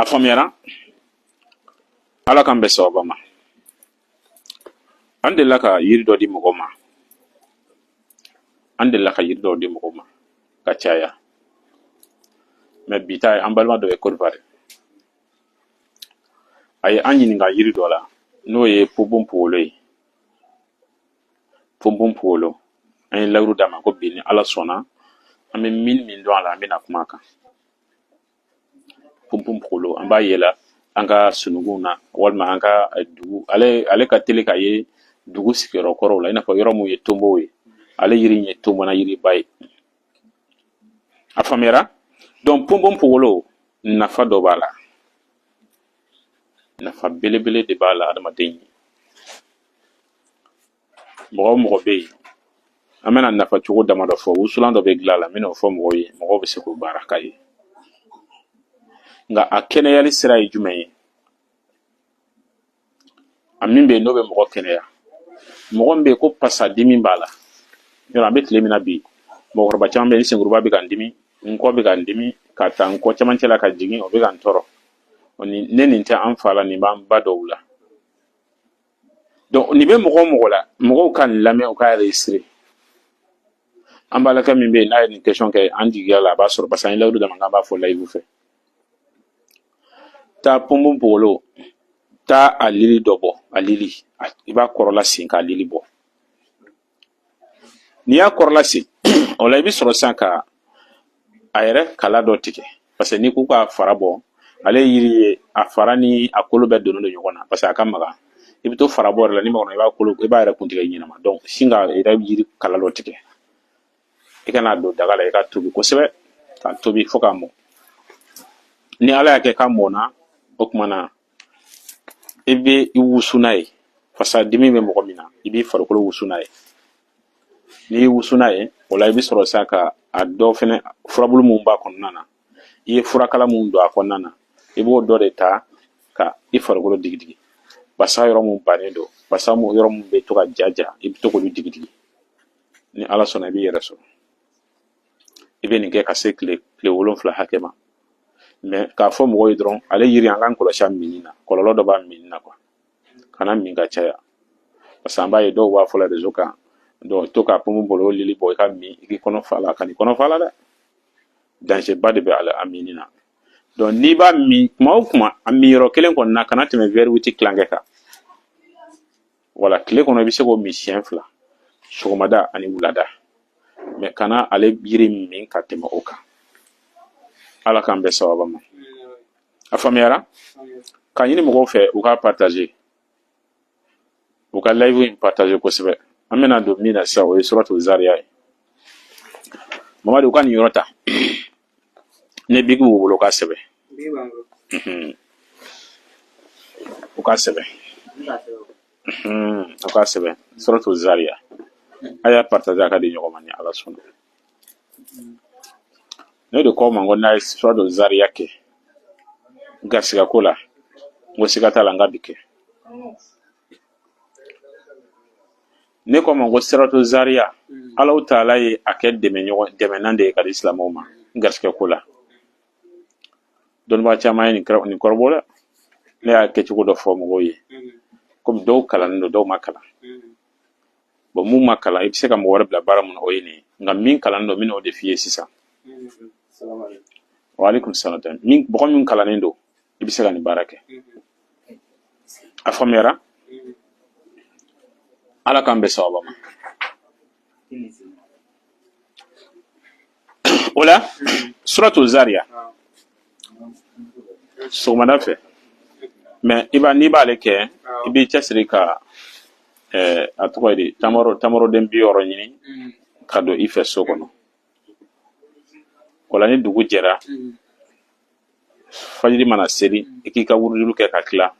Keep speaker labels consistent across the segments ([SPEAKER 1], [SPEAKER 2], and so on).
[SPEAKER 1] A faamuyara? Ala k'an bɛn sawaba ma. An delila ka yiri dɔ di mɔgɔ ma, an delila ka yiri dɔw di mɔgɔ ma ka caya, mais bi ta ye, an balima dɔ bɛ Côte d'Ivoire, a ye an ɲininka yiri dɔ la, n'o ye ponponpogolo ye. Ponponpogolo, an ye layiru d'a ma ko bi, ni Ala sɔnna, an bɛ min min dɔn a la, an bɛna kuma a kan. Ponponpogolo, an b'a yela an ka sunukunw na walima an ka dugu, ale ka teli ka ye dugu sigiyɔrɔ kɔrɔw la, i n'a fɔ yɔrɔ mun ye tonbow ye. Ale yiri in ye tonbonna yiriba ye. A faamuyara? Donc ponponpogolo, nafa dɔ b'a la, nafa belebele de b'a la adamaden ye. Mɔgɔ o mɔgɔ bɛ yen, an bɛna nafa cogo damadɔ fɔ. Wusulan dɔ bɛ dilan a la, n bɛn'o fɔ mɔgɔw ye, mɔgɔw bɛ se k'o baara k'a ye. Nka a kɛnɛyali sira ye jumɛn ye? A min bɛ yen, n'o bɛ mɔgɔ kɛnɛya, mɔgɔ min bɛ yen ko pasa dimi b'a la, yɔrɔ an bɛ tile min na bi, mɔgɔkɔrɔba caman bɛ yen, n senkuruba bɛ ka n dimi, n kɔ bɛ ka n dimi, ka taa n kɔ cɛmancɛ la ka jigin, o bɛ ka n tɔɔrɔ. O ni ne nin tɛ an fa la, nin b'an ba dɔw la. Donc nin bɛ mɔgɔ o mɔgɔ la, mɔgɔw ka nin lamɛn, u k'a enregistrer. An balakɛ min bɛ yen, n'a ye nin question kɛ, an jigiya la a b'a sɔrɔ, parce que an ye layidu d'a ma k'an b'a fɔ live fɛ. Taa ponponpogolo, taa a lili dɔ bɔ, a lili, i b'a kɔrɔla sen k'a lili bɔ. N'i y'a kɔrɔla sen o la, i bɛ sɔrɔ sisan ka a yɛrɛ kala dɔ tigɛ, parce que n'i ko k'a fara bɔ, ale ye yiri ye, a fara ni a kolo bɛɛ donnen don ɲɔgɔn na, parce que a ka magan. I bɛ to fara bɔ yɛrɛ la, ni mɔgɔ i b'a kolo, i b'a yɛrɛ kuntigɛ ɲɛnama. Donc sin k'a yɛrɛ yiri kala dɔ tigɛ, i ka n'a don daga la, i ka tobi kosɛbɛ, k'a tobi fo k'a mɔ. Ni Ala y'a kɛ k'a mɔnna, o tuma na i bɛ i wusu n'a ye. Fasa dimi bɛ mɔgɔ min na, i b'i farikolo wusu n'a ye. N'i y'i wusu n'a ye, o la i bɛ sɔrɔ sa ka a dɔ fɛnɛ, furabulu mun b'a kɔnɔna na, i ye furakala mun don a kɔnɔna na, i b'o dɔ de ta ka i farikolo digidigi. Basa yɔrɔ mun bannen don, basa yɔrɔ mun bɛ to ka ja ja, i bɛ to k'olu digidigi. Ni Ala sɔnna, i b'i yɛrɛ sɔrɔ. I bɛ nin kɛ ka se tile 7 hakɛ ma. Mais k'a fɔ mɔgɔw ye dɔrɔn, ale yiri, an k'an kɔlɔsi a minni na, kɔlɔlɔ dɔ b'a minni na quoi. Kana min ka caya, parce que an b'a ye dɔw b'a fɔ la réseau kan, dɔw to ka ponponpogolo lili bɔ, i ka min, i k'i kɔnɔ fa la. Kan'i kɔnɔ fa la dɛ, danger ba de bɛ a la, a minni na. Donc n'i b'a min, kuma o kuma, a min yɔrɔ kelen kɔni na, kana tɛmɛ verre 8 tilankɛ kan. Wala tile kɔnɔ, i bɛ se k'o min siɲɛ fila, sɔgɔmada ani wulada, mais kana ale yiri min ka tɛmɛ o kan. Ala k'an bɛn sawaba ma. A faamuyara? K'a ɲini mɔgɔw fɛ, u k'a partager, u ka live in partager kosɛbɛ. An bɛna don min na sisan, o ye suratu Zariya ye. Mamadu, u ka nin yɔrɔ ta, ni biki b'u bolo, u k'a sɛbɛn, u k'a sɛbɛn, u k'a sɛbɛn, suratu Zariya. A y'a partager, a ka di ɲɔgɔn ma, ni Ala sɔnna. Ne de ko ma ko n'a ye suratu Zariya kɛ garisigɛ ko la, n ko siga t'a la, n k'a bi kɛ. Ne ko ma ko suratu Zariya, Alahu taala ye a kɛ dɛmɛ ɲɔgɔn dɛmɛnan de ye ka di silamɛw ma garisigɛ ko la. Dɔnnibaa caman ye nin kɔrɔbɔ dɛ. Ne y'a kɛcogo dɔ fɔ mɔgɔw ye, komi dɔw kalannen don, dɔw ma kalan. Bon, mun ma kalan, i bɛ se ka mɔgɔ wɛrɛ bila baara mun na, o ye nin ye. Nka min kalannen don, n bɛna o de f'i ye sisan. Waaleykum salam. Min mɔgɔ min kalannen don, i bɛ se ka nin baara kɛ. A faamuyara? Ala k'an bɛn sawaba ma. O la, suratu Zariya, sɔgɔmada fɛ, mais i b'a, n'i b'ale kɛ, i b'i cɛsiri ka a tɔgɔ ye di, tamaro, tamaroden 60 ɲini ka don i fɛ so kɔnɔ. O la, ni dugu jɛra, fajiri mana seli, i k'i ka wurudulu kɛ ka tila,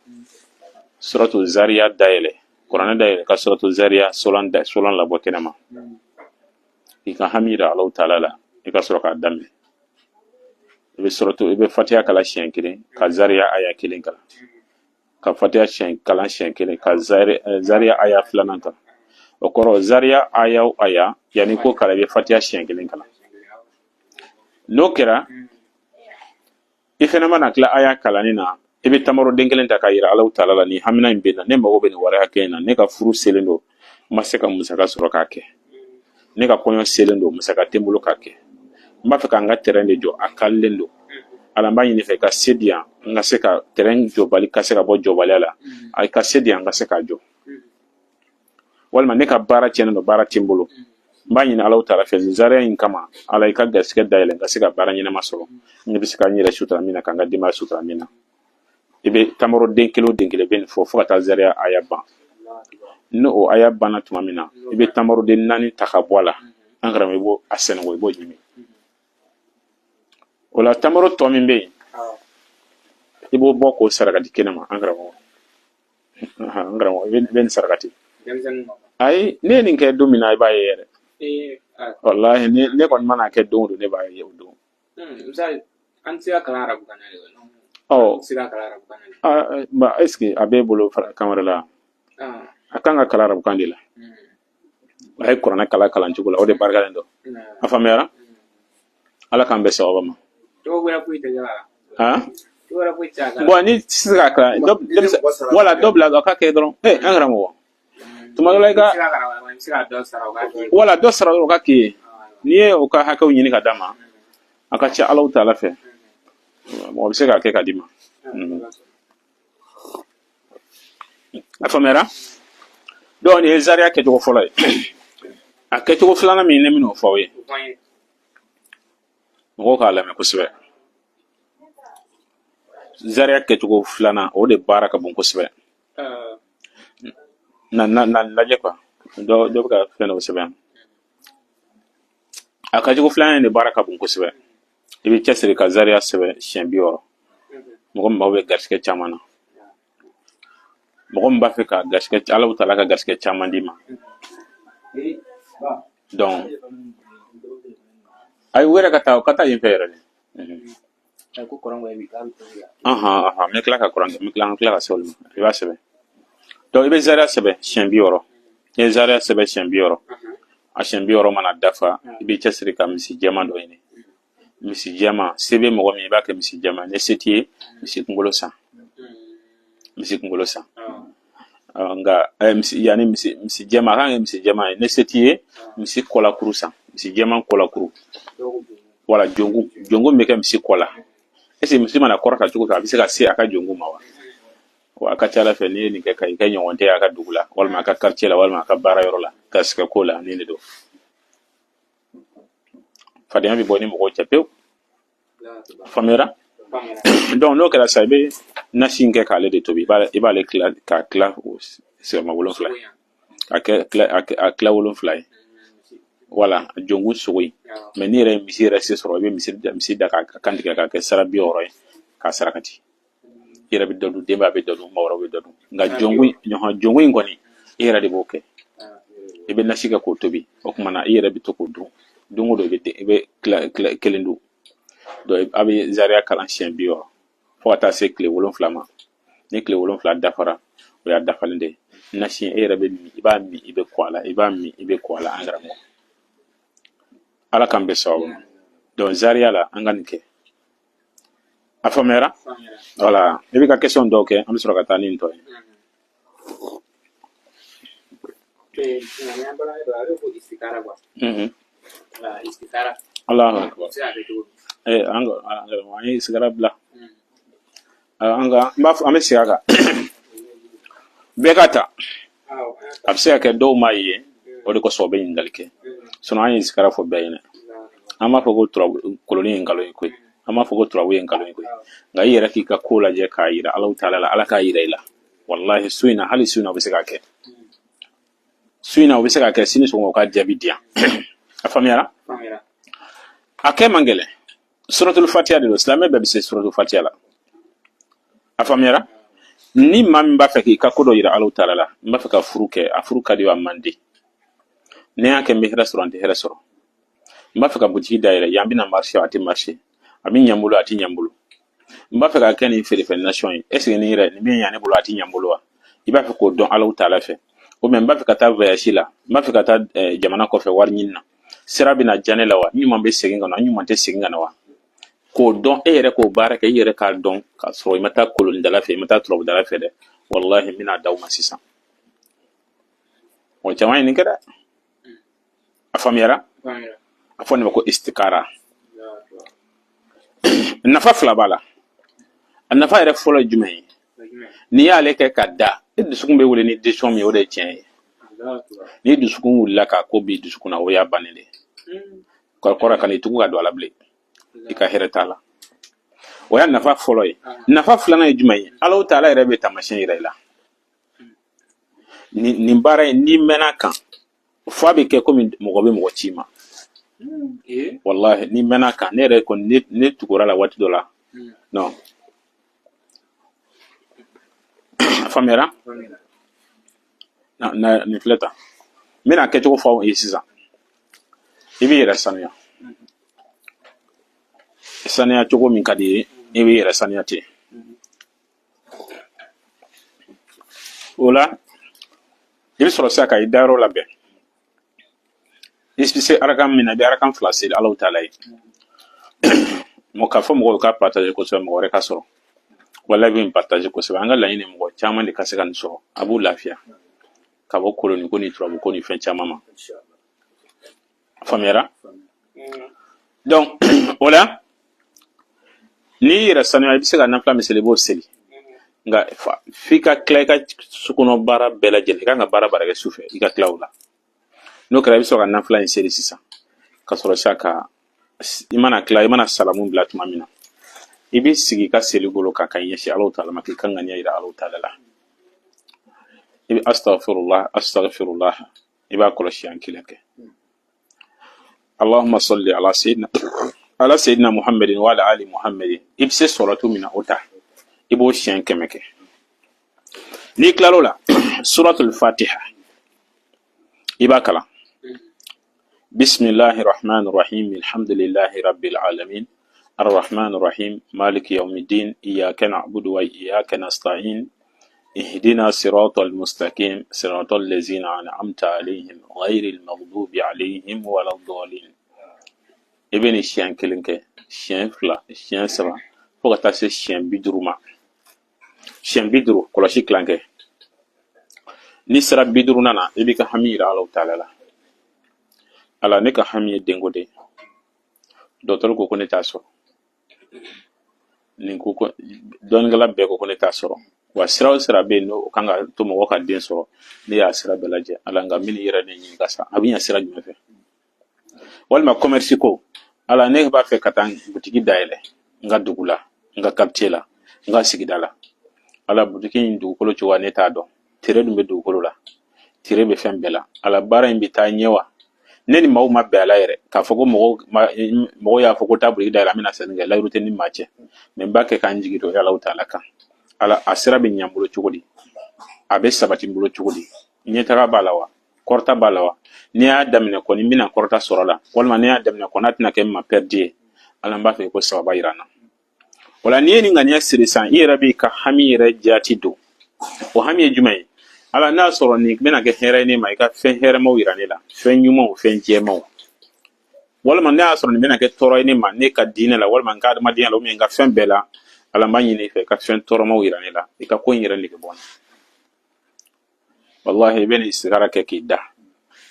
[SPEAKER 1] suratu Zariya dayɛlɛ, kuranɛ dayɛlɛ, ka suratu Zariya solan da, solan labɔ kɛnɛma, i ka hami yira Alahu taala la, i ka sɔrɔ k'a daminɛ. I bɛ suratu, i bɛ Fatiya kalan siɲɛ kelen, ka Zariya aya kelen kalan, ka Fatiya siɲɛ kalan siɲɛ kelen, ka Zariya aya filanan kalan. O kɔrɔ, Zariya aya o aya, yanni ko kalan, i bɛ Fatiya siɲɛ kelen kalan. N'o kɛra, i fɛnɛ mana tila aya kalanni na, i bɛ tamaro den kelen ta k'a yira Alahu taala la, nin hamina in bɛ n na, ne mago bɛ nin wari hakɛ in na, ne ka furu selen don, n ma se ka musaka sɔrɔ k'a kɛ, ne ka kɔɲɔ selen don, musaka tɛ n bolo k'a kɛ, n b'a fɛ ka n ka terrain de jɔ, a kalilen don. Ala, n b'a ɲini fɛ ka se di yan, n ka se ka terrain jɔbali ka se ka bɔ jɔbaliya la, a ka se di yan, n ka se k'a jɔ. Walima ne ka baara tiɲɛnen don, baara tɛ n bolo, n b'a ɲini Alahu taala fɛ nin zariya in kama, Ala i ka garisɛgɛ dayɛlɛ, n ka se ka baara ɲɛnama sɔrɔ, ne bɛ se ka n yɛrɛ sutura min na, ka n ka denbaya sutura min na. I bɛ tamaro den kelen o den kelen, i bɛ nin fɔ fo ka taa zariya aya ban. Ni o aya banna tuma min na, i bɛ tamaro den naani ta ka bɔ a la, an karamɔgɔ, i b'o a sɛnɛnko, i b'o ɲimi. O la tamaro tɔ min bɛ yen, i b'o bɔ k'o sarakati kɛnɛ ma. An karamɔgɔ, an karamɔgɔ, i bɛ nin sarakati. Ayi, ne ye nin kɛ don min na, i b'a ye yɛrɛ. Walahi, ne kɔni mana kɛ don o don, ne b'a ye o don.
[SPEAKER 2] An tɛ se ka kalan arabukan na de.
[SPEAKER 1] Ɔ.
[SPEAKER 2] Tɛ se ka kalan arabukan na.
[SPEAKER 1] Ba, est ce que a b'e bolo kan wɛrɛ la? A kan ka kalan arabukan de la. A ye kuranɛ kalan kalan cogo la, o de barikalen don. A faamuyara? Ala k'an bɛn sawaba ma.
[SPEAKER 2] Tɔgɔ wɛrɛ foyi tɛ kɛ la.
[SPEAKER 1] Han?
[SPEAKER 2] Tɔgɔ wɛrɛ foyi tɛ se ka k'a la.
[SPEAKER 1] Bon, ni tɛ se ka kalan, dɔ wala dɔ bila a ka kɛ dɔrɔn. Ee, an karamɔgɔ, tuma dɔ la i ka
[SPEAKER 2] I bɛ se ka kalan, i bɛ se ka dɔ sara o ka k'i ye.
[SPEAKER 1] Wala dɔ sara dɔrɔn o ka k'i ye. N'i ye o ka hakɛw ɲini ka d'a ma, a ka ca Alahu taala fɛ, mɔgɔ bɛ se k'a kɛ ka d'i ma. A faamuyara? Donc nin ye zariya kɛcogo fɔlɔ ye. A kɛcogo filanan min ne bɛn'o fɔ aw ye, mɔgɔw k'a lamɛn kosɛbɛ. Zariya kɛcogo filanan, o de baara ka bon kosɛbɛ. Na na na lajɛ quoi, dɔ dɔ bɛ ka fɛn dɔ sɛbɛn. A kɛcogo filanan in de baara ka bon kosɛbɛ. I bɛ cɛsiri ka zariya sɛbɛn siɲɛ 60. Mɔgɔ min mago bɛ garisɛgɛ caman na, mɔgɔ min b'a fɛ ka garisɛgɛ, Alahu taala ka garisɛgɛ caman d'i ma. Donc ayi, u yɛrɛ ka taa, u ka taa yen fɛ yɛrɛ de. N bɛ tila ka kuran, n bɛ tila, an tila ka se olu ma. I b'a sɛbɛn. Donc i bɛ zariya sɛbɛn siɲɛ 60. N'i ye zariya sɛbɛn siɲɛ 60, a siɲɛ 60 mana dafa, i bɛ cɛsiri ka misi jɛman dɔ ɲini. Misi jɛman, se bɛ mɔgɔ min, i b'a kɛ misi jɛman. Ni se t'i ye, misi kunkolo san, misi kunkolo san. Nka misi yanni misi misi jɛman, a kan ka kɛ misi jɛman ye. Ni se t'i ye, misi kɔlakuru san, misi jɛman kɔlakuru, wala jongu, jongu min bɛ kɛ misi kɔ la. Est ce que misi mana kɔrɔta cogo o cogo, a bɛ se ka se a ka jongu ma wa? Wa a ka ca Ala fɛ, n'i ye nin kɛ ka i ka ɲɔgɔn tɛ a ka dugu la, walima a ka quartier la, walima a ka baara yɔrɔ la, garisɛgɛ ko la, nin de don. Fadenya bɛ bɔ ni mɔgɔw cɛ pewu. Faamuyara? Donc n'o kɛra sisan, i bɛ nasi in kɛ k'ale de tobi. I b'ale tila k'a tila sigiyɔrɔma wolonfila ye, a kɛ tila a tila wolonfila ye, wala jongu sogo in. Mais n'i yɛrɛ ye misi yɛrɛ se sɔrɔ, i bɛ misi da k'a kan tigɛ k'a kɛ sara 60 ye k'a sarakati. I yɛrɛ bɛ dɔ dun, denbaya bɛ dɔ dun, maa wɛrɛw bɛ dɔ dun. Nka jongu in, jongu in kɔni, i yɛrɛ de b'o kɛ. I bɛ nasi kɛ k'o tobi. O tuma na, i yɛrɛ bɛ to k'o dun don o don. I bɛ tila kelen dun. Donc a bɛ zariya kalan siɲɛ 60 fo ka taa se tile 7 ma. Ni tile 7 dafara, o y'a dafalen de ye. Nasi e yɛrɛ bɛ min, i b'a min, i bɛ ko a la, i b'a min, i bɛ ko a la. An karamɔgɔ, Ala k'an bɛn sababu ma. Donc zariya la, an ka nin kɛ. A faamuyara? Voilà, i bɛ ka question dɔw kɛ, an bɛ sɔrɔ ka taa ni nin tɔ ye. Allahu akbar. An an ye sigara bila. An ka n b'a fɔ, an bɛ segin a kan, bɛɛ ka ta. A bɛ se ka kɛ dɔw m'a ye, o de kosɔn u bɛ ɲininkali kɛ. Sinon an ye sigara fɔ bɛɛ ɲɛna. An b'a fɔ ko turabu koloni ye nkalon ye koyi, an b'a fɔ ko turabu ye nkalon ye koyi. Nka i yɛrɛ k'i ka ko lajɛ k'a yira Alahu taala la, Ala k'a yira i la. Walahi, su in na, hali su in na, o bɛ se k'a kɛ. Su in na, o bɛ se k'a kɛ. Sini sɔgɔma, o ka jaabi di yan. A faamuyara? A kɛ man gɛlɛn. Suratul fatiha de don. Silamɛ bɛɛ bɛ se suratul fatiha la. A faamuyara? Ni maa min b'a fɛ k'i ka ko dɔ yira Alahu taala la, n b'a fɛ ka furu kɛ, a furu ka di wa a man di, ni n y'a kɛ, n bɛ hɛrɛ sɔrɔ, n tɛ hɛrɛ sɔrɔ, n b'a fɛ ka butigi dayɛlɛ yan, bɛna marché, a tɛ marché, a bɛ ɲɛ n bolo, a tɛ ɲɛ n bolo, n b'a fɛ ka kɛ nin feerefɛn nasɔn ye, est ce que nin yɛrɛ nin bɛ ɲɛ ne bolo, a tɛ ɲɛ n bolo wa? I b'a fɛ k'o dɔn Alahu taala fɛ. Ou bien n b'a fɛ ka taa voyage la, n b'a fɛ ka taa jamana kɔfɛ wari ɲini na, sira bɛna diya ne la wa? N ɲuman bɛ segin ka na, n ɲuman tɛ segin ka na wa? K'o dɔn, e yɛrɛ k'o baara kɛ, i yɛrɛ k'a dɔn k'a sɔrɔ i ma taa kolonidala fɛ, i ma taa turabudala fɛ dɛ. Walahi, n bɛna d'aw ma sisan. Mɔgɔ caman ye nin kɛ dɛ. A faamuyara? A fɔ nin ma ko istikara. Nafa fila b'a la. A nafa yɛrɛ fɔlɔ ye jumɛn ye? N'i y'ale kɛ ka da, e dusukun bɛ wuli ni décision min ye, o de ye tiɲɛ ye. N'i dusukun wulila k'a ko b'i dusukun na, o y'a bannen de ye. Kɔrɔ kan'i tugu ka don a la bilen, i ka hɛrɛ t'a la. O y'a nafa fɔlɔ ye. Nafa filanan ye jumɛn ye? Alahu taala yɛrɛ bɛ taamasiyɛn yira i la. Nin baara in, n'i mɛnna kan, f'a bɛ kɛ komi mɔgɔ bɛ mɔgɔ ci ma. Walahi, n'i mɛnna kan, ne yɛrɛ kɔni, ne tugura la waati dɔ la. Non, a faamuyara? Na nin filɛ tan, n bɛna kɛcogo fɔ aw ye sisan. I b'i yɛrɛ sanuya, sanuya cogo min ka di i ye, i b'i yɛrɛ sanuya ten. O la, i bɛ sɔrɔ sisan ka i dayɔrɔ labɛn. I bɛ se arakan min na, i bɛ arakan fila seli Alahu taala ye. Mɔgɔ k'a fɔ mɔgɔw ka partager kosɛbɛ, mɔgɔ wɛrɛ ka sɔrɔ. Walahi, bɛ nin partager kosɛbɛ. An ka laɲini, mɔgɔ caman de ka se ka nin sɔrɔ, a b'u lafiya ka bɔ koloni ko ni turabu ko ni fɛn caman ma. Faamuyara? Donc o la, n'i y'i yɛrɛ sanuya, i bɛ se ka nafila min seli, i b'o seli. Nka f'i ka tila i ka so kɔnɔ baara bɛɛ lajɛlen. I kan ka baara baara kɛ su fɛ, i ka tila o la. N'o kɛra, i bɛ sɔrɔ ka nafila in seli sisan. Ka sɔrɔ sisan ka i mana tila, i mana salamu bila tuma min na, i bɛ sigi i ka seli golo kan ka ɲɛsin Alahu taala ma, k'i ka ŋaniya yira Alahu taala la. I bɛ astagfirullah, astagfirullah, i b'a kɔlɔsi an kelen kɛ. Allahumma salli ala sayyidina, ala sayyidina Muhammadin wa ala ali Muhammadin. I bɛ se sɔrɔtu min na, o ta, i b'o siɲɛ 100 kɛ. N'i tilal'o la, suratul fatiha, i b'a kalan. Bismillahi rahman rahim, alhamdulillahi rabbil alamin, arrahman rahim, maliki yawmiddin, iyyaka na'budu wa iyyaka nasta'in, اهدنا صراط المستقيم، صراط الذين أنعمت عليهم غير المغضوب عليهم ولا الضالين. I bɛ nin siɲɛ kelen kɛ, siɲɛ fila, siɲɛ saba, fo ka taa se siɲɛ 50 ma. Siɲɛ 50, kɔlɔsi kilankɛ. N'i sera 50nan na, i b'i ka hami yira Alahu taala la. Ala, ne ka hami ye denko de ye. Dɔgɔtɔrɔ ko ko ne t'a sɔrɔ. Nin ko ko dɔnnikɛla bɛɛ ko ko ne t'a sɔrɔ. Wa sira o sira bɛ yen, n'o kan ka to mɔgɔ ka den sɔrɔ, ne y'a sira bɛɛ lajɛ. Ala, nka n bɛ n'i yɛrɛ de ɲininka sa, a bɛ ɲɛ sira jumɛn fɛ? Walima commerce ko, Ala, ne b'a fɛ ka taa butigi dayɛlɛ n ka dugu la, n ka quartier la, n ka sigida la. Ala, butigi in dugukolo cogoya, ne t'a dɔn. Tere dun bɛ dugukolo la, tere bɛ fɛn bɛɛ la. Ala, baara in bɛ taa ɲɛ wa? Ne ni maaw ma bɛn a la yɛrɛ k'a fɔ ko mɔgɔw y'a fɔ ko taa butigi dayɛlɛ, an bɛna sanni kɛ. Layiru tɛ ni maa cɛ, mais n b'a kɛ k'an jigi don Alahu taala kan. Ala, a sira bɛ ɲɛ n bolo cogo di? A bɛ sabati n bolo cogo di? Ɲɛtaga b'a la wa? Kɔrɔta b'a la wa? N'i y'a daminɛ kɔni, n bɛna kɔrɔta sɔrɔ a la, walima n'i y'a daminɛ kɔni, a tɛna kɛ n ma perte ye? Ala, n b'a fɛ ko sababa yira n na. O la, n'i ye nin ŋaniya siri sisan, i yɛrɛ b'i ka hami yɛrɛ jaati don. O hami ye jumɛn ye? Ala, n'a sɔrɔ nin bɛna kɛ hɛrɛ ye ne ma, i ka fɛn hɛrɛmaw yira ne la, fɛn ɲumanw, fɛn jɛmanw. Walima n'a y'a sɔrɔ nin bɛna kɛ tɔɔrɔ ye ne ma, ne ka diinɛ la, walima n ka adamadenya la, ou bien n ka fɛn bɛɛ la, Ala, n b'a ɲini i fɛ, i ka fɛn tɔɔrɔmaw yira ne la, i ka ko in yɛrɛ nege bɔ n na. Walahi, i bɛ nin isikara kɛ k'i da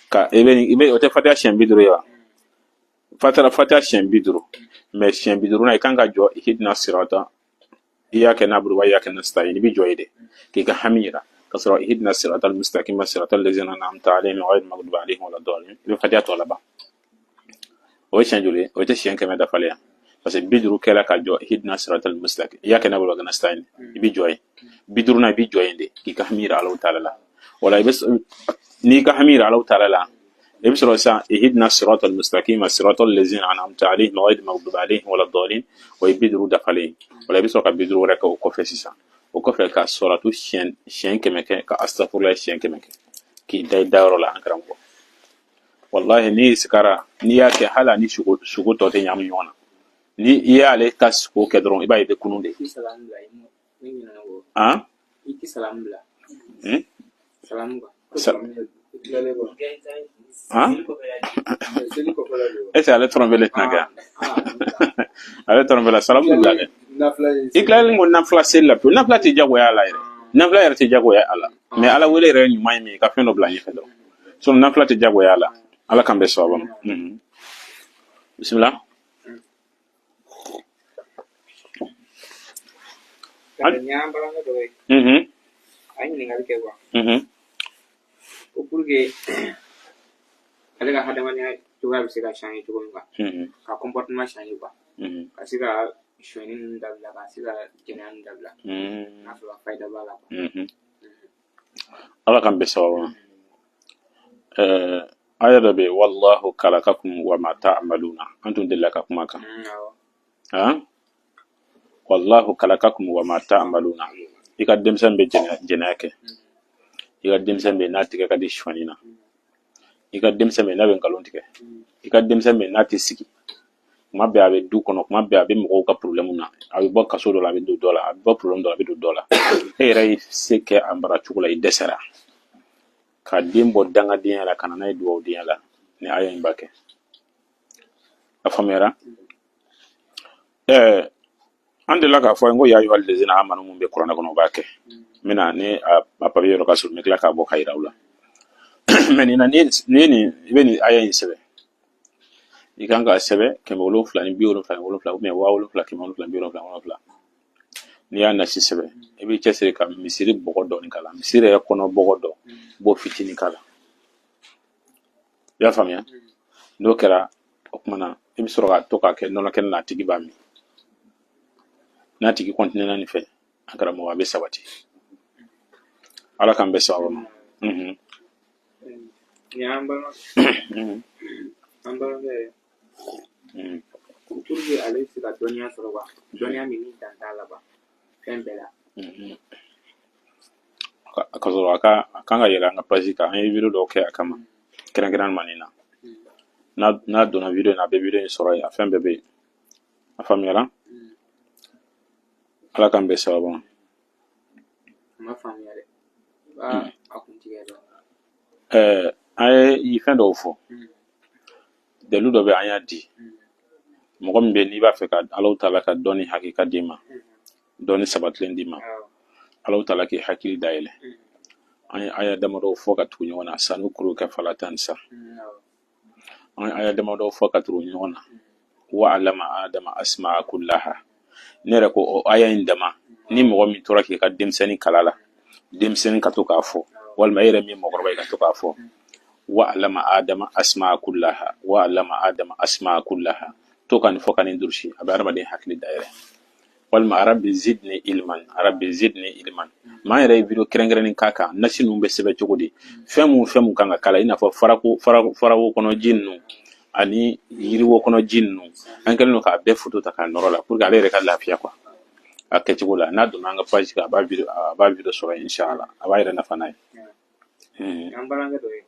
[SPEAKER 1] ka i bɛ i bɛ o tɛ fatiha siɲɛ 50 ye wa? Fatara fatiha siɲɛ 50, mais siɲɛ 50 na, i kan ka jɔ ihdina sirata iyyaka na'budu wa iyyaka nasta'in. I bɛ jɔ yen de k'i ka hami yira, ka sɔrɔ ihdina sirata almustaqima sirata allazina an'amta alayhim ghayri maghdubi alayhim wala dallin. I bɛ fatiha tɔ laban. O ye siɲɛ joli ye? O tɛ siɲɛ 100 dafalen ya? Parce que 50 kɛla ka jɔ ihdina sirata almustaqim iyyaka na'budu wa iyyaka nasta'in, i bɛ jɔ yen. 50 na, i bɛ jɔ yen de k'i ka hami yira Alahu taala la. O la, i bɛ n'i ka hami yira Alahu taala la, i bɛ sɔrɔ sisan ihdina sirata almustaqima sirata allazina an'amta alayhim ghayri maghdubi alayhim wala dallin. O ye 50 dafalen ye. O la, i bɛ sɔrɔ ka 50 wɛrɛ kɛ o kɔfɛ sisan. O kɔfɛ, ka sɔrɔtu siɲɛ 100 kɛ, ka astafurulayi siɲɛ 100 kɛ, k'i da i dayɔrɔ la. An karamɔgɔ, wallahi, n'i sikara, n'i y'a kɛ, hali ani sugo tɔ tɛ ɲagami ɲɔgɔn na. Ni i y'ale ka sugo kɛ dɔrɔn, i b'a ye i bɛ kunun de.
[SPEAKER 2] I tɛ salamu bila.
[SPEAKER 1] Han?
[SPEAKER 2] Salamu kan.
[SPEAKER 1] Han, est ce que ale tɔrɔnfɛlen tɛna kɛ? Ale tɔrɔnfɛla salamu bila dɛ. I tilalen ko nafila seli la pewu, nafila tɛ jagoya a la yɛrɛ, nafila yɛrɛ tɛ jagoya a la, mais Ala wele yɛrɛ ɲuman ye min ye, i ka fɛn dɔ bila ɲɛfɛ dɔrɔn, sinon nafila tɛ jagoya a la. Ala k'an bɛn sawaba ma. Bisimila.
[SPEAKER 2] Nin y'an balimakɛ dɔ ye. A ye ɲininkali kɛ quoi. Ko pour que ale ka hadamadenya cogoya bɛ se ka changer cogo min quoi. Ka comportement changer quoi. Ka se ka sonyɛni ninnu dabila, ka se ka jɛnɛya ninnu dabila. N'a sɔrɔ fayida b'a la quoi.
[SPEAKER 1] Ala k'an bɛn sawaba ma. Aya dɔ bɛ yen, wallahu kalakakum wa ma ta'maluna, an tun delila ka kuma kan. Han, wallahu kalakakum wa ma ta'maluna. I ka denmisɛn bɛ jɛnɛya kɛ, i ka denmisɛn bɛ n'a tigɛ ka di sonyɛni na, i ka denmisɛn bɛ n'a bɛ nkalon tigɛ, i ka denmisɛn bɛ n'a tɛ sigi, kuma bɛɛ a bɛ du kɔnɔ, kuma bɛɛ a bɛ mɔgɔw ka problème na, a bɛ bɔ kaso dɔ la a bɛ don dɔ la, a bɛ bɔ problème dɔ la a bɛ don dɔ la. E yɛrɛ ye se kɛ a mara cogo la, i dɛsɛra ka den bɔ dangadenya la ka na n'a ye dugawudenya la. Ni aya in b'a kɛ, a faamuyara. An delila k'a fɔ n ko ya ayuha lezina amanu mun bɛ kuranɛ kɔnɔ, o b'a kɛ. N bɛna ni a papiye yɔrɔ ka surun, n bɛ tila k'a bɔ ka yira u la. Mais nin na, n'i ye nin, i bɛ nin aya in sɛbɛn, i kan k'a sɛbɛn 777 ou bien 7777. N'i y'a nasi sɛbɛn, i b'i cɛsiri ka misiri bɔgɔ dɔɔni k'a la, misiri yɛrɛ kɔnɔ bɔgɔ dɔ, i b'o fitinin k'a la. I y'a faamuya? N'o kɛra, o tuma na i bɛ sɔrɔ ka to k'a kɛ nɔnɔ kɛnɛ na, a tigi b'a min. N'a tigi kɔntinɛna nin fɛ, an karamɔgɔ, a bɛ sabati. Ala k'an bɛn sababu ma.
[SPEAKER 2] Nin y'an balima an balimakɛ ye. Pour que ale bɛ se ka dɔnniya sɔrɔ quoi, dɔnniya min ni dan t'a la quoi, fɛn bɛɛ la.
[SPEAKER 1] Ka sɔrɔ a kan ka yɛlɛ an ka page kan, an ye video dɔw kɛ a kama kɛrɛnkɛrɛn nin na. N'a donna video in na, a bɛ video in sɔrɔ yen, a fɛn bɛɛ bɛ yen. A faamuyara? Ala k'an bɛn sababu ma.
[SPEAKER 2] A ma faamuya dɛ, i b'a a kuntigɛ dɔn.
[SPEAKER 1] An ye fɛn dɔw fɔ, dalilu dɔ bɛ, an y'a di mɔgɔ min bɛ, n'i b'a fɛ ka Alahu taala ka dɔnni hakika d'i ma, dɔnni sabatilen d'i ma, Alahu taala k'i hakili dayɛlɛ. An ye aya damadɔw fɔ ka tugu ɲɔgɔn na, sanu kuruka fala tansa. An ye aya damadɔw fɔ ka tugu ɲɔgɔn na, wa alama adama asmaa kullaha. Ne yɛrɛ ko o aya in dama, ni mɔgɔ min tora k'i ka denmisɛnnin kala la, denmisɛnnin ka to k'a fɔ, walima e yɛrɛ min mɔgɔkɔrɔba ye ka to k'a fɔ, wa alama adama asmaa kullaha, wa alama adama asmaa kullaha, to ka nin fɔ ka nin durusi, a bɛ adamaden hakili dayɛlɛ. Walima rabbi zidni ilman, rabbi zidni ilman. Maa yɛrɛ ye video kɛrɛnkɛrɛnnen k'a kan, nasi ninnu bɛ sɛbɛn cogo di, fɛn mun kan ka k'a la, i n'a fɔ farako farawo kɔnɔ ji ninnu ani yiriwo kɔnɔ ji ninnu, an kɛlen don k'a bɛɛ foto ta k'a nɔrɔ la pour que ale yɛrɛ ka lafiya quoi a kɛcogo la. N'a donna an ka page kan, a b'a video sɔrɔ yen, inshallah, a b'a yɛrɛ nafa n'a ye.
[SPEAKER 2] An balimakɛ dɔ ye,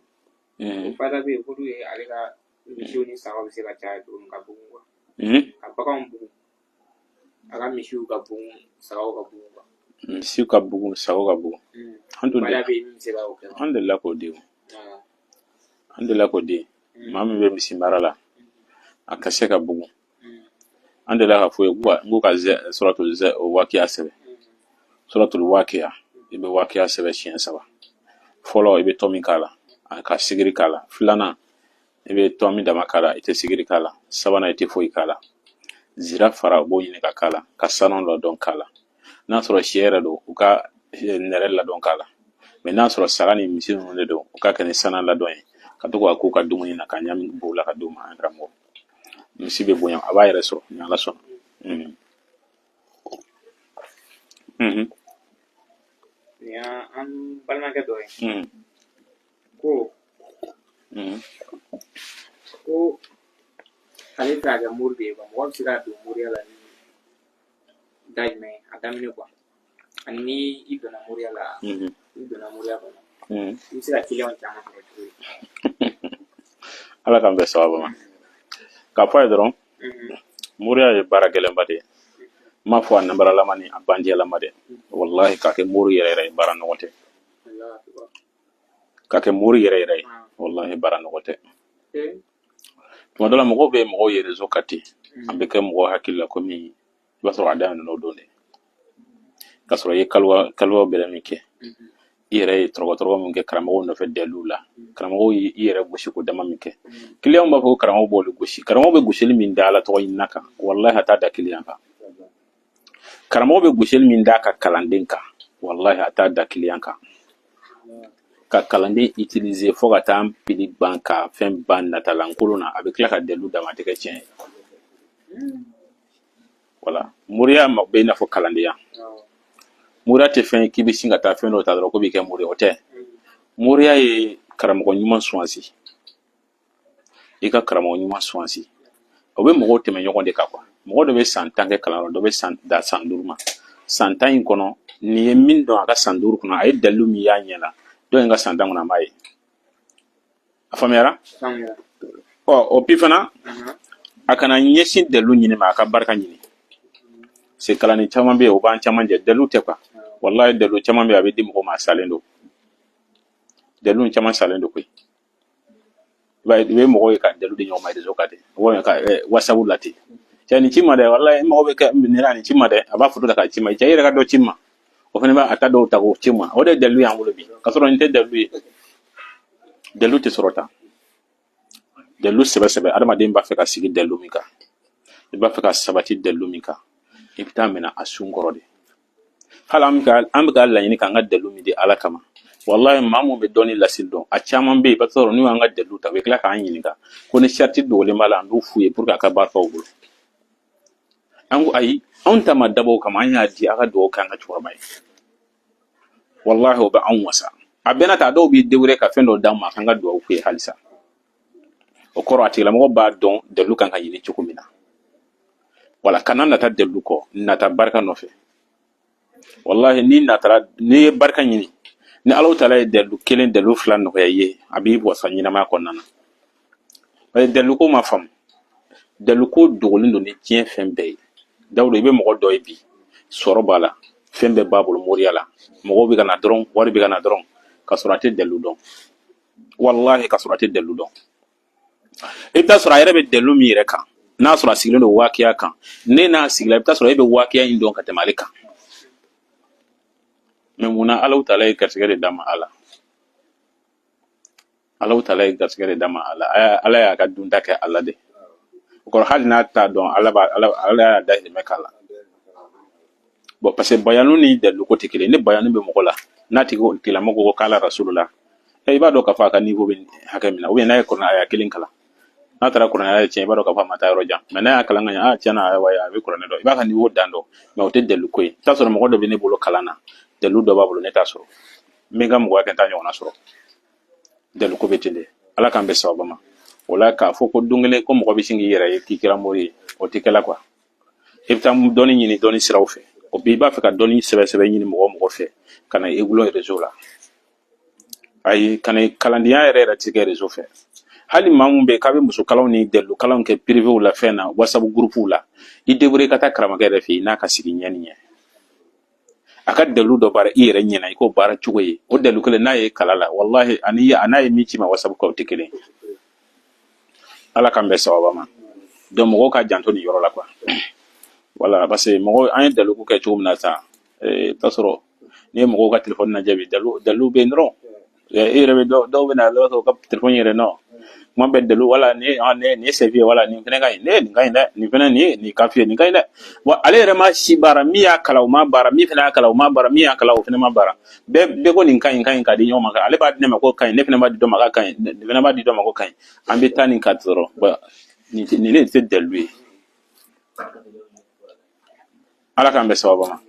[SPEAKER 2] o fada bɛ yen, k'olu ye ale ka misiw ni sagaw bɛ se ka caya cogo min ka bugun quoi, ka baganw bugun, a ka misiw ka bugun, sagaw ka bugun quoi.
[SPEAKER 1] Misiw ka bugun, sagaw ka bugun. An tun
[SPEAKER 2] Fada bɛ yen min bɛ se ka o kɛ.
[SPEAKER 1] An delila k'o di o. An delila k'o di maa min bɛ misi mara la, a ka se ka bugun. An delila ka fɔ ye n ko ka suratul wakiya sɛbɛn, suratul wakiya, i bɛ wakiya sɛbɛn siɲɛ saba. Fɔlɔ, i bɛ tɔmi k'a la, ka sigiri k'a la. Filanan, i bɛ tɔmi dama k'a la, i tɛ sigiri k'a la. Sabanan, i tɛ foyi k'a la. Zira fara, u b'o ɲini ka k'a la, ka sanu ladɔn k'a la. N'a sɔrɔ sɛ yɛrɛ don, u ka nɛrɛ ladɔn k'a la. Mais n'a sɔrɔ saga ni misi ninnu de don, u ka kɛ ni sana ladɔn ye, ka to k'a k'u ka dumuni na, ka ɲami b'u la ka d'u ma. An karamɔgɔ, misi bɛ bonya, a b'a yɛrɛ sɔrɔ ni Ala sɔnna.
[SPEAKER 2] Nin y'an balimakɛ dɔ ye. Ko ko ale bɛ fɛ ka kɛ mori de ye quoi. Mɔgɔ bɛ se ka don moriya la ni da jumɛn ye a daminɛ quoi, ani ni i donna moriya la, i donna moriya kɔnɔ, i bɛ se ka kiliyanw caman sɔrɔ cogo di?
[SPEAKER 1] Ala k'an bɛn sababu ma. K'a fɔ a ye dɔrɔn, moriya ye baara gɛlɛnba de ye. N m'a fɔ a nanbaralama ni a bandiyalama dɛ, wallahi, k'a kɛ mori yɛrɛ yɛrɛ ye, baara nɔgɔ tɛ. Ka kɛ mori yɛrɛ yɛrɛ ye, wallahi baara nɔgɔ tɛ. Tuma dɔ la mɔgɔw bɛ mɔgɔw ye réseau kan ten, a bɛ kɛ mɔgɔw hakili la komi i b'a sɔrɔ a daminɛ n'o don de, k'a sɔrɔ i ye kaliwa kaliwa bɛrɛ min kɛ, i yɛrɛ ye tɔrɔgɔtɔrɔgɔ min kɛ karamɔgɔw nɔfɛ daliluw la, karamɔgɔw ye i yɛrɛ gosi ko dama min kɛ. Kiliyanw b'a fɔ ko karamɔgɔw b'olu gosi. Karamɔgɔw bɛ gosili min da Ala tɔgɔ ɲinina kan, wallahi a t'a da kiliyan kan. Karamɔgɔ bɛ gosili min d'a ka kalanden kan, wallahi a t'a da kiliyan kan. Ka kalanden utiliser fo ka taa pili ban ka fɛn ban natalankolon na, a bɛ tila ka dalilu d'a ma, a tɛ kɛ tiɲɛ ye. Wala moriya ma bɛ i n'a fɔ kalandenya. Moriya tɛ fɛn ye k'i bɛ sin ka taa fɛn dɔ ta dɔrɔn ko b'i kɛ mori ye, o tɛ. Moriya ye karamɔgɔ ɲuman suwansi. I ka karamɔgɔ ɲuman suwansi, o bɛ mɔgɔw tɛmɛ ɲɔgɔn de kan quoi. Mɔgɔ dɔ bɛ san 10 kɛ kalanyɔrɔ, dɔ bɛ san da san 5 ma. San 10 in kɔnɔ, nin ye min dɔn a ka san 5 kɔnɔ, a ye dalilu min y'a ɲɛ la, dɔ in ka san 10 kɔnɔ, a m'a ye. A faamuyara? Ɔ, o bi fana, a kana ɲɛsin dalilu ɲini ma, a ka barika ɲini. Se kalanden caman bɛ yen, o b'an caman jɛ, dalilu tɛ quoi. Wallahi dalilu caman bɛ yen, a bɛ di mɔgɔ ma, a salen don. Dalilu caman salen don koyi. I b'a ye, i bɛ mɔgɔw ye ka dalilu di ɲɔgɔn ma réseau kan ten, walima ka WhatsApp la ten. Cɛ, nin ci ma dɛ, wallahi n mago bɛ kɛ nin na, nin ci ma dɛ. A b'a photo ta k'a ci ma. Cɛ, i yɛrɛ ka dɔ ci ma, o fana b'a ta dɔw ta k'o ci ma. O de ye dalilu y'an bolo bi, k'a sɔrɔ nin tɛ dalilu ye. Dalilu tɛ sɔrɔ tan. Dalilu sɛbɛ sɛbɛ, adamaden b'a fɛ ka sigi dalilu min kan, i b'a fɛ ka sabati dalilu min kan, i bɛ taa minɛ a sun kɔrɔ de. Hali an bɛ ka laɲini k'an ka dalilu min di Ala kama, wallahi maa mun bɛ dɔnni lasili dɔn, a caman bɛ yen, i b'a sɔrɔ n'u y'an ka dalilu ta, u bɛ tila k'an ɲininka ko ni sariti dogolen b'a la, an b'u f'u ye pour que a ka barika u bolo. An ko ayi, anw ta ma dabɔ o kama, an y'a di a ka dugawu k'an ka cɛkɔrɔba ye. Wallahi o bɛ anw wasa. A bɛɛ n'a ta, dɔw b'i débrouiller ka fɛn dɔ d'an ma k'an ka dugawu k'u ye halisa. O kɔrɔ, a tigilamɔgɔ b'a dɔn dalilu kan ka ɲini cogo min na. Wala kana nata dalilu kɔ, nata barika nɔfɛ. Wallahi n'i natara, n'i ye barika ɲini, ni Alahu taala ye dalilu kelen, dalilu fila nɔgɔya i ye, a b'i wasa ɲɛnamaya kɔnɔna na. Parce que dalilu ko ma faamu, dalilu ko dogolen don ni diɲɛ fɛn bɛɛ ye. Dawuda, i bɛ mɔgɔ dɔ ye bi, sɔrɔ b'a la, fɛn bɛɛ b'a bolo moriya la, mɔgɔw bɛ ka na dɔrɔn, wari bɛ ka na dɔrɔn, ka sɔrɔ a tɛ dalilu dɔn. Wallahi ka sɔrɔ a tɛ dalilu dɔn. I bɛ taa sɔrɔ a yɛrɛ bɛ dalilu min yɛrɛ kan, n'a sɔrɔ a sigilen don waakiya kan, ne n'a sigila, i bɛ taa sɔrɔ e bɛ waakiya in dɔn ka tɛmɛ ale kan. Mais munna? Alahu taala ye garisɛgɛ de d'a ma. Alahu taala ye garisɛgɛ de d'a ma. Ala y'a ka dunta kɛ ala de. O kɔrɔ, hali n'a t'a dɔn, Ala b'a ala y'a dahirimɛ k'a la. Bon, parce que bayanu ni dalilu ko tɛ kelen. Ni bayanu bɛ mɔgɔ la, n'a tigi tigilamɔgɔ ko k'ala rasulula, i b'a dɔn k'a fɔ a ka niveau bɛ hakɛ min na. Ou bien n'a ye kuranɛ aya kelen kalan, n'a taara kuranɛ aya tiɲɛ, i b'a dɔn k'a fɔ a ma taa yɔrɔ jan. Mais n'a y'a kalan ka ɲɛ, a tiɲɛna, ayiwa, a bɛ kuranɛ dɔn, i b'a ka niveau dan dɔn. Mais o tɛ dalilu ko ye. I t'a sɔrɔ mɔgɔ dɔ bɛ ne bolo kalan na, dalilu dɔ b'a bolo, ne t'a sɔrɔ. N bɛ n ka mɔgɔya kɛ, n t'a ɲɔgɔnna sɔrɔ. Dalilu ko bɛ ten de. Ala k'an bɛn sababa ma. O la, k'a fɔ ko don kelen ko mɔgɔ bɛ sin k'i yɛrɛ ye k'i kɛra mori ye, o tɛ kɛla quoi. I bɛ taa dɔnni ɲini dɔnni siraw fɛ. O bi, i b'a fɛ ka dɔnni sɛbɛ sɛbɛ ɲini mɔgɔ o mɔgɔ fɛ, ka na i gulon réseau la, ayi, ka na kalandenya yɛrɛ yɛrɛ tɛ kɛ réseau fɛ. Hali maa mun bɛ yen k'a bɛ muso kalanw ni dalilu kalanw kɛ privéw la, fɛn na, WhatsApp groupe la, i débrouiller ka taa karamɔgɔkɛ yɛrɛ fɛ yen, n'a ka sigi ɲɛ ni ɲɛ, a ka dalilu dɔ baara i yɛrɛ ɲɛna, i k'o baara cogo ye. O dalilu kelen n'a ye kala la, wallahi ani a n'a ye min ci ma WhatsApp kan, o tɛ kelen. Ala k'an bɛn sababa ma. Donc mɔgɔw ka janto nin yɔrɔ la quoi. Voilà, parce que mɔgɔw, an ye dalilu ko kɛ cogo min na sisan, i bɛ taa sɔrɔ n'i ye mɔgɔw ka téléphone lajɛ bi, dalilu bɛ yen dɔrɔn. E yɛrɛ bɛ dɔw bɛ na, i b'a sɔrɔ u ka téléphone yɛrɛ nɔ, kuma bɛɛ dalilu. Wala nin nin ye sɛfi ye, wala nin fɛnɛ ka ɲi, ne nin ka ɲi dɛ, nin fɛnɛ nin ye nin kafi ye, nin ka ɲi dɛ. Wa ale yɛrɛ ma si baara, min y'a kalan o ma baara, min fɛnɛ y'a kalan o ma baara, min y'a kalan o fɛnɛ ma baara. Bɛɛ ko nin ka ɲi, ka ɲi, k'a di ɲɔgɔn ma. Ale b'a di ne ma ko ka ɲi, ne fɛnɛ b'a di dɔ ma k'a ka ɲi, nin fɛnɛ b'a di dɔ ma ko ka ɲi. An bɛ taa nin ka dɔrɔn. Bon, nin ne tɛ dalilu ye. Ala k'an bɛn sababa ma.